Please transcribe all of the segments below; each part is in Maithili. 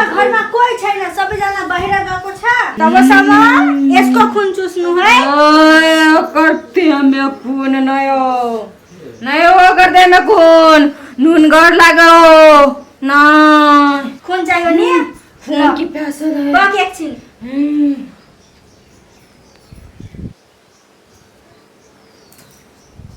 त घरमा कोही छैन, सबैजना बाहिर गएको छ। तबसम्म यसको खुन चुस्नु है। ओए, करते हमें खून नयो नयो कर दे में खून नून गड़ लागो ना। खुन चाहियो नि? खून की प्यास है। बाँकी एकछिन।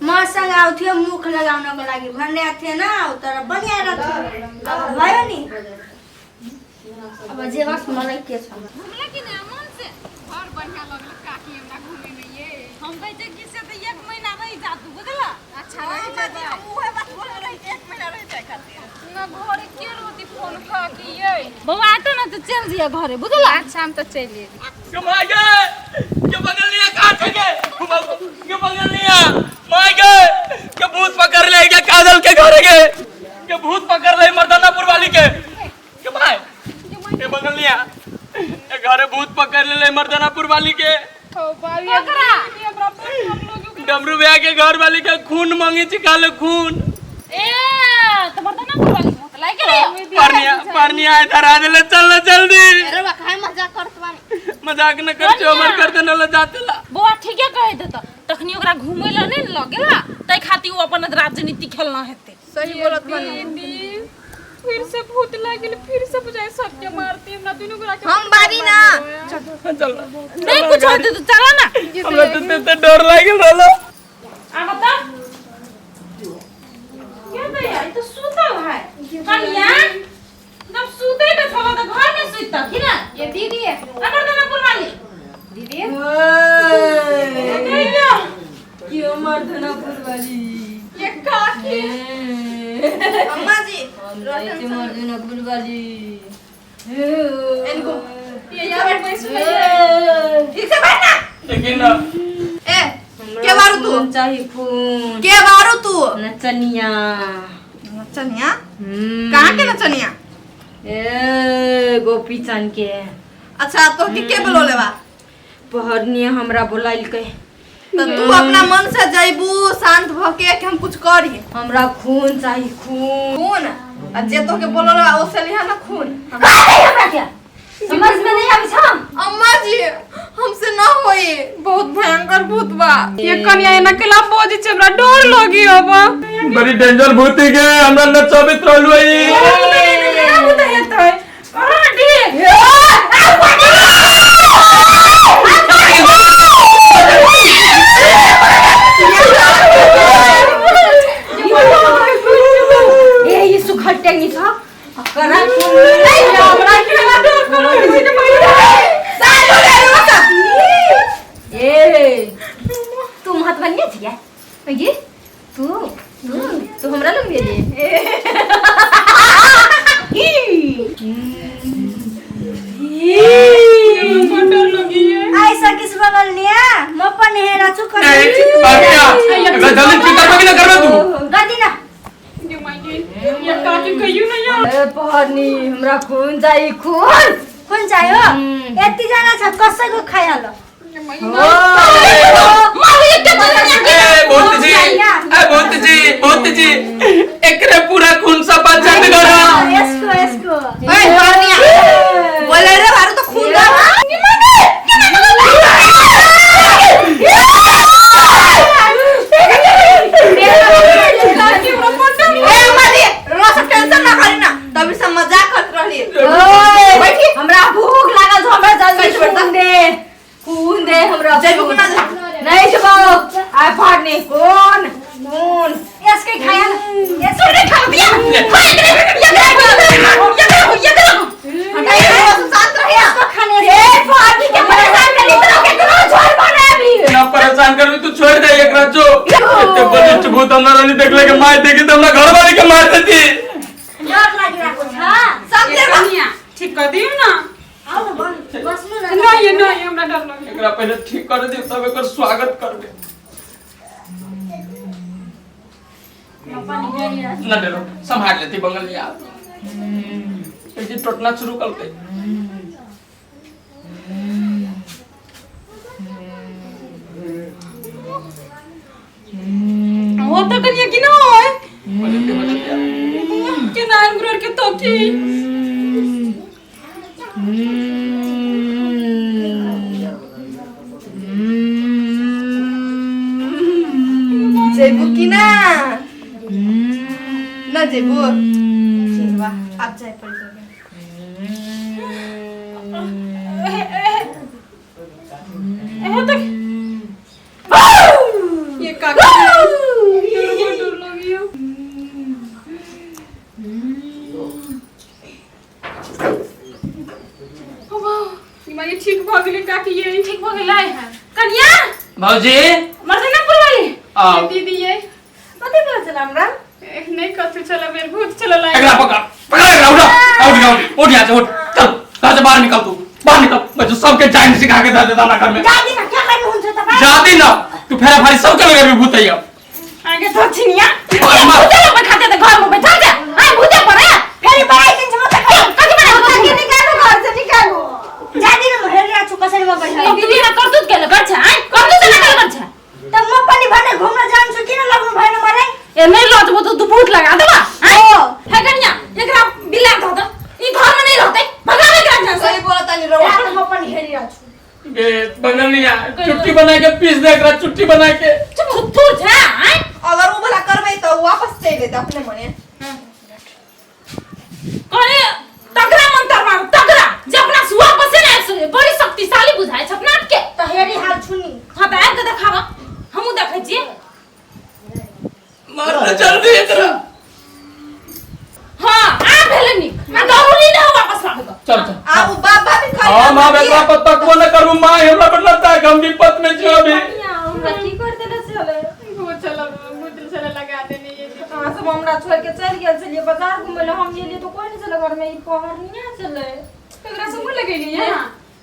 मसँग आउँथ्यो मुख लगाउनको लागि भनिरहेको थिएन, तर बनिएर थियो। अब भयो नि, अब जे होस् मलाई के छ। घुमला कि ना मन से बड़ बढ़िया लगल काकी हमरा घूमे में। ये हम कहै छै कि से त एक महीना रहि जातू, बुझला? अच्छा रहि जातू। हम उहे बात बोल रही, एक महीना रहि जाय खातिर ना घरे के रहती फोन काकी। ये बौआ आतो ना त चल जिया घरे, बुझला? अच्छा हम त चलि एली। के माय गे, के बगल लिया काट के के बगल लिया माय गे, के भूत पकड़ ले के काजल के घर के भूत पकड़ ले मर्दानापुर वाली के माय के बगल लिया के घरे भूत पकड़ ले मर्दानापुर वाली के। ओकरा डमरू भैया के घर वाली के खून मांगे चिकाले खून। ए त मर्दानापुर वाली भूत लागि गेलै। परनिया परनिया इधर आ ले, चल ना जल्दी। अरे बा काहे मजाक करत बानी? मजाक न कर छो, हमर कर देना ल जाते ला। बौआ ठीके कहै दे त तखनी ओकरा घुमै ल नै न लगेला, तै खातिर उ अपन राजनीति खेलना हेतै। सही बोलत बानी। दीदी फिर से भूत लागल, फिर से बुझाइ सबके मारती हमरा दुनू गोरा के। हम बारी ना। चल ना। नहीं कुछ होते तो चला ना। हमरा तो ते डर लागल रहलो। आ बता क्या भैया, ई तो सुतल है कनिया। जब सुते के छलो त घर में सुतता कि ना? ये दीदी अमर दानापुर वाली दीदी भैया क्यों मर्दनापुर वाली? ये काकी अम्मा जी हम मर्दनापुर वाली। इनको ये यहाँ बैठ बैठ सुनैये। ठीक से बैठ ना। लेकिन ए के बारू तू? खून चाहिए खून। के बारू तू? नचनिया। नचनिया? कहाँ के नचनिया? ए गोपी चंद के। अच्छा तो के बोलौले बा? पहरनिया हमरा बोलाइलकै। तो तू अपना मन से जइबू शांत भ के कि हम कुछ करी? हमरा खून चाहिए खून। खून? आ जे तोके बोलौले बा ओसे लिहा ना खून। हमरा क्या समझ में नहीं आबै छ? अम्मा जी हमसे ना होई, बहुत भयंकर भूत बा। ये कनिया एना केला बजै छै, हमरा डर लगी अब। बड़ी डेंजर भूत के हमरा नचबित रहलु ई। भूत हेतै कहाँ देख। ए ये सुखल टेंगी छ करा खून नहीं हमरा केला डर करो किसी के मारे। ए तू महत बनिया छिया ये तू तू तू हमरा लग भेजे। डर लगी है। ऐसा किस बगल लिया म पनि हेरा छु ए परनिया एकरा जल्दी ठीक करबे कि ना करबे तू? गर्दिन। ये माइये ये काकी कहियो ना यार। ए पहरनी हमरा खून चाहिए खून। खुन चाहियो? यति जना छ कसैको खाइहाल। ए भूत जी, ए भूत जी, भूत जी एकरे पूरा खून सफा चंद करो। यसको यसको ओए परनिया बोले रे बारू तो खून दा। ए अम्मा जी रोस टेंशन ना करी ना, तभी से मजाक करत रहली। ओए बैठी। हमरा भूख लागल छ, हमरा जल्दी बैठ, बैठ। खून दे, खून दे हमरा। जइबू कि ना जइबू? नहीं जइबो। आ पहरनी कौन खून यसकै खाइहाल, यसकै खा बिया हटाइए रोस शांत रहिया। यसको खाने। ए पहरनी के परेशान करी तो के कोनो छोड़ बना अभी। ना परेशान करबी तू, छोड़ दे एकरा जो। एते बलिष्ठ भूत हमरा रहली देखले के मार देगी त हमरा घर वाली के मार देती। डर लागिरहेको छ। सब ये दे बा। कनिया ठीक कर दियो ना। आउ न बस्नु न। नहीं नहीं हमरा डर लगी। एकरा पहले ठीक कर दे तब एकर स्वागत करबे। ना डरो, संभाल लेती बंगलिया। एक दिन टोटना शुरू करते। हो तो कनिया कि ना होय बजते बजते के ना अंगूर के तोकी। जेबू ठीक बा अब जाए पड़ी तोके। ये काकी डर लगियो। मागे ठीक भ गेलै काकी ये। ठीक भ गेलै कनिया भौजी मर्दनापुर वाली आओ। दीदी ये कथी बोलै छलै हमरा? नहीं कथी चला मेरे भूत चला लाए। एकरा पकड़ पकड़ एकरा, उठा उठ उठ उठ यहाँ से उठ, चल घर से बाहर निकल, तू बाहर निकल। मैं जो सबके जान सिखा के दे देता ना घर में। जादी न क्या गर्नु हुन्छ तपाई? जाती ना तू फेरा फारी सबके लगे भी भूत है अब। आगे तो छिनिया मार, मार। भूते लोग खाते त घर में बैठा जा आ भूते पर है फेरि बनाइदिन्छु म त। कथि बनाउ काकी निकालू घर से निकालू। जादी न म हेरिरहेको छु कसरी म बैठा। अब तू ना करतूत केले गर्छ आइ करतूत ना केले गर्छ। त म पनि भने घुम्न जान्छु किन लाग्नु भएन मलाई? ए नहीं लजबो तो तू भूत लगा देबा आइ हे कनिया एकरा बिला ध the ई घर में नहीं रहतै भगावे एकरा जान से। सही बोला तानी रउआ। रात म पनि हेरिरहेको छु। बे बंगलिया चुट्टी बना के पीस दे एकरा, चुट्टी बना के। चुप थुर छ आइ। अगर वो भला करबै तो वापस चलि जेतै अपने मने। करे तगड़ा मंत्र मारू तगड़ा जे अपना सुआ बसे ना सुने बड़ी शक्तिशाली बुझाय छ अपना आप के। त हेरी हाल छु नि। हां त आबि के देखावा हमहु देखै छियै। मार दे जल्दी एकरा। हां आ भेलै नीक आ दौड़ी ने वापस लाबे के। चल चल आब बाबा भी खाली हां मां एकरा पर तकबो न करू मां, हमरा पर लगता है हम विपत में छियो अभी। कनिया हमरा की कर देले छलै? भूत चला भूत चला लगा देने ये। अहाँ सब हमरा छोड़ के चलि गेल छलियै बाजार घुमै लए, हम गेलियै तऽ कोइ नहि छलै घरमे, ई पहरनिया छलै। एकरा से मुँह लगेली है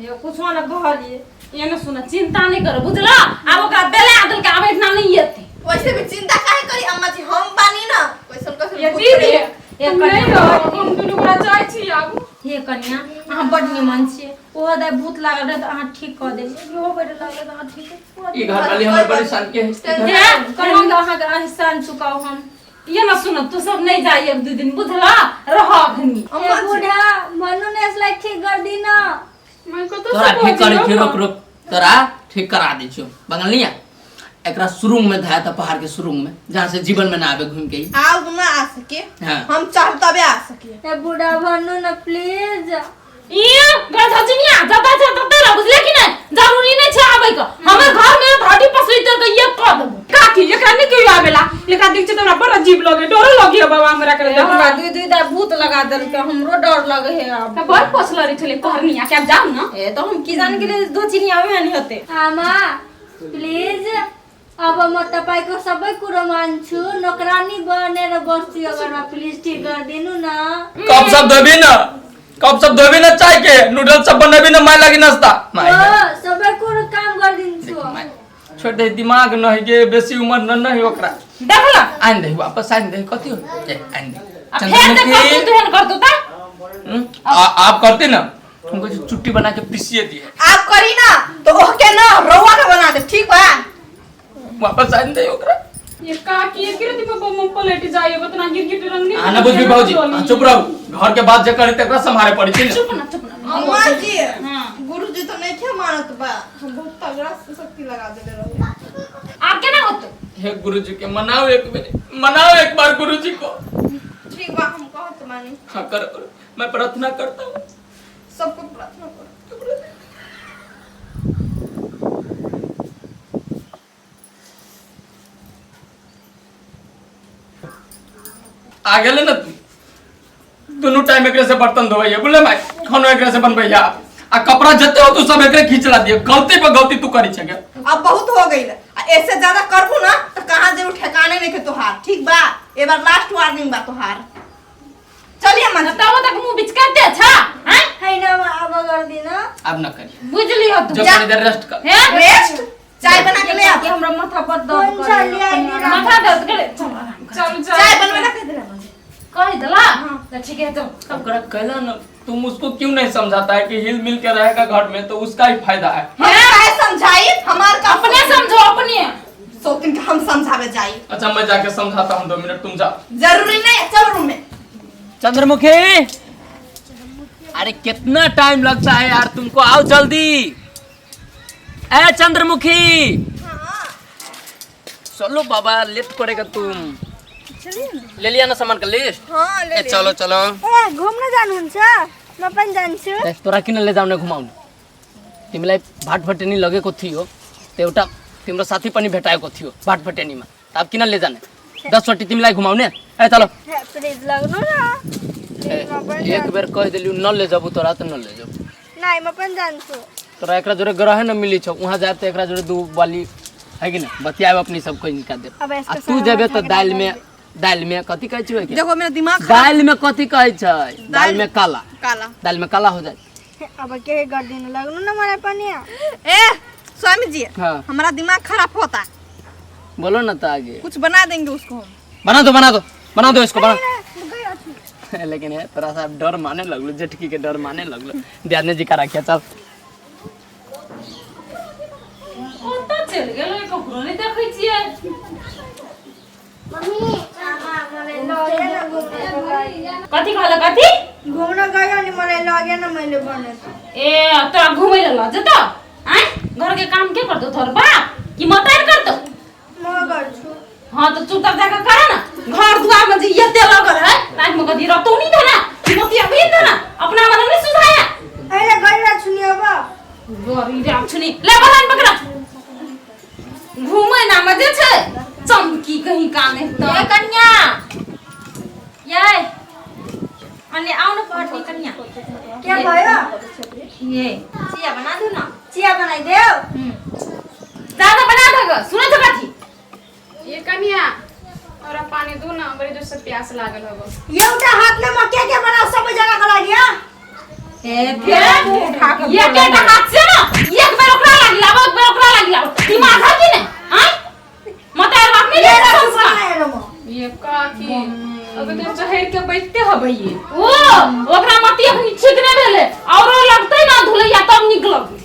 ये कुछो ने कहलियै। ये न सुन चिंता नहीं करो बुझला आब ओकरा बेला आदल के आब एतना नहीं एते। वैसे भी चिंता काहे करी अम्मा जी हम बानी ना कैसन कैसन ये भूत दीदी हे हम नहीं कनिया रहो हम दुनू गोरा जाइ छी आब। हे कनिया अहाँ बड निमन छियै, ओहो दाइ भूत लागल रहै तऽ अहाँ ठीक कऽ देलियै, इहो बड़ लागल तऽ अहाँ ठीक कऽ ई घर वाली हमर परेशान के है। देलियै। कनिया अहाँके एहसान चुकाउ हम। ये न सुन तू सब नहीं जाई एक दू दिन बुझला रह अखनी। ए बुढा भन्नु न यसलाई ठीक गर्दिन। मैं कतो तोरा ठीक करै छी, रुक रुक तोरा ठीक करा दै छियो बंगलिया। एकरा सुरुंग में धाया था पहाड़ के सुरुंग में, जहाँ से जीवन में ना आवे घूम के ही। आब ना आ सके। हाँ। हम चाहब तबे आ सके। ए बुढा भन्नु न प्लीज। ये गधजिनिया जता छ तते रह बुझले कि नहीं जरूरी नहीं छ आबै के हमर घर में भाटी पसरी तर के ये क देबो। काकी एकरा नहीं कहियो आवेला एकरा देख छै त हमरा बड़ अजीब लगे डर लगे बाबा हमरा के। हमरा दुई दुई दाइ भूत लगा देलकै, हमरो डर लगे है आब। त बड़ पोसल रही छले कहरनिया के आब जाऊ ना। ए तऽ हम की जान गेलियै दो चिनिया ओहन हेतै। आमा प्लीज अब म तपाईको सबै कुरो मान्छु, नोकरानी बनेर बस्छु यो घरमा, प्लिज ठिक गरिदिनु न। कप सब धोबी ना, कप सब धोबी ना, चाय के नूडल सब बनाबी ना, my लागी नाश्ता। My हो सबै कुरो काम गरिदिन्छु। My छोड़ दे दिमाग न है गे, बेसी उम्र न नहीं ओकरा। देखला आन दे वापस आन दे कथी हो ए आन दे। आ फेर जे करतू तेहन करतू त आप करते ना हमको जो चुट्टी बना के पीसिए दिए। आप करी ना तो ओके ना रउआ के बना दे ठीक बा। वापस आन दे ओकरा। ये काकी ये गिरती पर बम पलट जाए बतना गिरगिट रंग नहीं। आना बुझबी बाबूजी चुप रहो, घर के बात जे करे तकरा संभाले पड़ी छै ना। चुप ना चुप ना अम्मा जी गुरुजी तो नहीं खे मानत बा, हम बहुत तगड़ा से शक्ति लगा देले रहो। आप केना होतो? हे गुरुजी के मनाओ एक बार, मनाओ एक बार गुरुजी को। ठीक बा हम कहत मानी। हाँ करो करो, मैं प्रार्थना करता हूँ। सबको प्रार्थना करो। आ गेले ना तू दोनों टाइम एकरे से बर्तन धोवैया बुझले माय, खानो एकरे से बनबैया आ कपड़ा जते हो तू सब एकरे खींच ला दिए। गलती पर गलती तू करी छे। अब बहुत हो गई आ ऐसे ज्यादा करबू ना तो कहां जे ठिकाने नहीं के तोहार ठीक बा। ए बार लास्ट वार्निंग बा तोहार। चलिए मन तब तक मुंह बिचकाते छ हैं हैन अब गर्दिन। अब न करी बुझली हो तू जो जा। इधर रेस्ट कर। हैं रेस्ट चाय बना के ले आ। हमरा माथा पर दर्द कोन छ करे। ल्याइदिनु? माथा दर्द करे चल आराम कर। चल चल चाय बनवे ला कह देला कह देला त ठीक है चल। तब करा कहला ना तुम उसको क्यों नहीं समझाता है कि हिल मिल के रहेगा घर में तो उसका ही फायदा है। हम काहे समझाई हमार का अपने समझो अपने सोतिन के हम समझावे जाई। अच्छा मैं जाके समझाता हूँ 2 मिनट तुम जाओ। जरूरी नहीं है, चल रूम में। चंद्रमुखी अरे कितना टाइम लगता है यार तुमको, आओ जल्दी। ए चंद्रमुखी चलो बाबा लेट करेगा तुम। चलिए ना। ले लिया ना सामान का लिस्ट? हाँ ले ए लिया। चलो चलो। ए घुम्न जानुहुन्छ? म पनि जान्छु। ए, तोरा किन ले जाउने घुमाउनु? तिमीलाई भाटभटेनी लगेको थियो, त्यो एउटा तिम्रो साथी पनि भेटाएको थियो भाटभटेनीमा, त अब किन ले जाने? 10चोटि तिमीलाई घुमाउने? ए चलो। प्लिज लाग्नु न। ए, एक बेर कहि देलियो न ले जाबु तोरा त न ले जाबु। नाइ म पनि जान्छु। तोरा एकरा जोरे ग्रह न मिली छौ, उहाँ जाए त एकरा जोरे दू वाली है कि न बतियाब अपनी सब कोई निकाल दे। अब आ यसको तू जेबे त दाल में, दाल में कथी कहै छै के? देखो मेरा दिमाग खराब। दाल में कथी कहै छै? दाल में काला। काला। दाल में काला हो जाए। अब के गर्दिनु लाग्नु न मलाई पनि। ए स्वामी जी, हाँ। हमारा दिमाग खराब होता। बोलो ना तो आगे। कुछ बना देंगे उसको हम। बना दो, बना दो, बना दो इसको, बना। लेकिन है तोरा साहब डर माने लगलो, जेठकी के डर माने लगलो। ध्यान जी का रखिया चल। कतऽ चलि गेलै? ककरो नहि देखै छियै। मम्मी आमा मलाई लगेन घुम्नको लागि। कथी कहलक? कथी? घुम्न गयो नि मलाई लगेन मैले भनेको। ए तोरा घुमै लए लऽ जेतौ? आँय, घर के काम के करतौ? तोहर बाप कि मतारि करतौ? म गर्छु। हाँ तो चुपचाप जाकर कर ना। घर दुआर में जे एते लगल है रात में कथी रतौनी धना मोतिया भी धना अपना मन नहीं सुझाया। अहिले गरिरहेको छु नि अब। गरिरहेको छु नि। ले बलान पकड़ा घूमे ना मजे छै चमकी कहीं काम है तो। ए कन्या ये अनि आउनु पर्ने कन्या। के भयो? ये चिया बना दू ना। चिया बनाइदेऊ। ज्यादा बना दग सुनै छ कथी? ये कन्या और पानी दू ना, बड़ी जोर से प्यास लागल हबो। एउटा हातले म के के बनाऊ सबैजनाको लागि? हँ ए फेर एक एउटा हात से ना एक बेर ओकरा लागि लाब, एक बेर ओकरा लागि लाब, दिमाग है कि नहीं? आय म त यार बाप नहीं लिएर संस्कार। बनाएर म। ये काकी अभी तो चढ़ के बैठते हबे ये। ओ ओकरा मती अखनी ठीक नहीं भेलै, औरो लगतै ना धुलैया तब निकलब।